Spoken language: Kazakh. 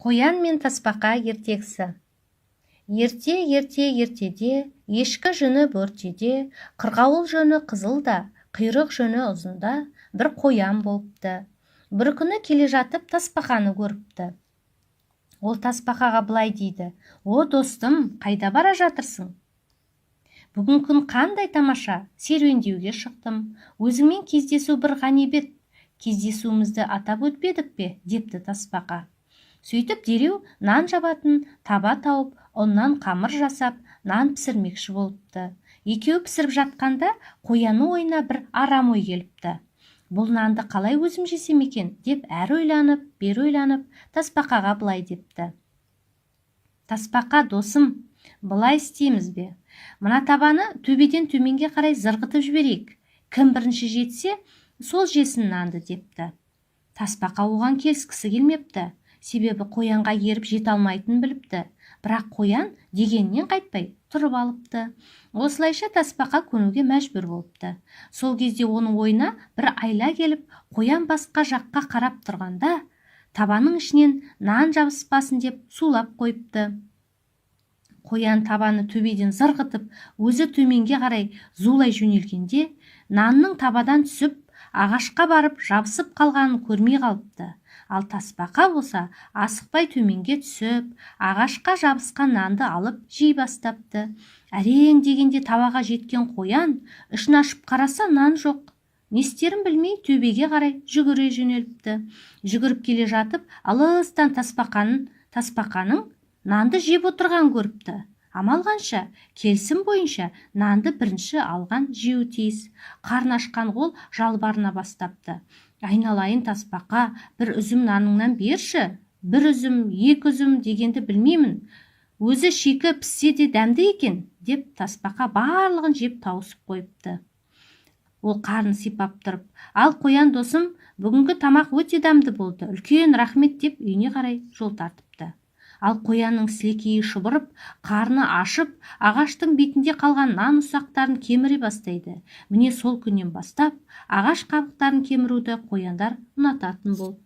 Қоян мен тасбақа ертегісі. Ерте, ерте, ертеде, ешкі жүні бөртеде, қырғауыл жүні қызыл да, құйрық жүні ұзында бір қоян болыпты. Бір күні келе жатып тасбақаны көріпті. Ол тасбақаға былай дейді: «О, достым, қайда бара жатырсың? Бүгін күн қандай тамаша! Серуендеуге шықтым. Өзіңмен кездесу бір ғанибет. Кездесуімізді атап өтпедік пе?» – депті тасбақа. Сөйтіп дереу нан жабатын таба тауып, ұннан қамыр жасап, нан пісірмекші болыпты. Екеуі пісіріп жатқанда, қоянның ойына бір арам ой келіпті. «Бұл нанды қалай өзім жесем екен?» – деп әрі ойланып, бері ойланып, тасбақаға былай депті: «Тасбақа досым, былай істейміз бе? Мына табаны төбеден төменге қарай зырғытып жіберейік. Кім бірінші жетсе, сол жесін нанды», – депті. Тасбақа оған келіскісі келмепті, себебі қоянға еріп жете алмайтынын біліпті. Бірақ қоян дегенінен қайтпай тұрып алыпты. Осылайша тасбақа көнуге мәжбүр болыпты. Сол кезде оның ойына бір айла келіп, қоян басқа жаққа қарап тұрғанда, табаның ішінен нан жабыспасын деп сулап қойыпты. Қоян табаны төбеден зырғытып, өзі төменге қарай зулай жөнелгенде, нанның табадан түсіп, ағашқа барып жабысып қалғанын көрмей қалыпты. Ал тасбақа болса, асықпай төменге түсіп, ағашқа жабысқан нанды алып жей бастапты. Әрең дегенде табаға жеткен қоян ішін ашып қараса, нан жоқ. Не істерін білмей, төбеге қарай жүгіре жөнеліпті. Жүгіріп келе жатып, алыстан тасбақаның нанды жеп отырғанын көріпті. Амал қанша, келісім бойынша нанды бірінші алған жеуі тиіс. Қарны ашқан ол жалбарына бастапты: «Айналайын тасбақа, бір үзім наныңнан берші! Бір үзім, екі үзім дегенді білмеймін, өзі шикі піссе де дәмді екен», – деп, тасбақа барлығын жеп тауысып қойыпты. Ол қарын сипап тұрып: «Ал, қоян досым, бүгінгі тамақ өте дәмді болды, үлкен рахмет», – деп үйіне қарай жол тартыпты. Ал қоянның сілекейі шұбырып, қарны ашып, ағаштың бетінде қалған нан ұсақтарын кеміре бастайды. Міне, сол күннен бастап ағаш қабықтарын кеміруді қояндар ұнататын болыпты.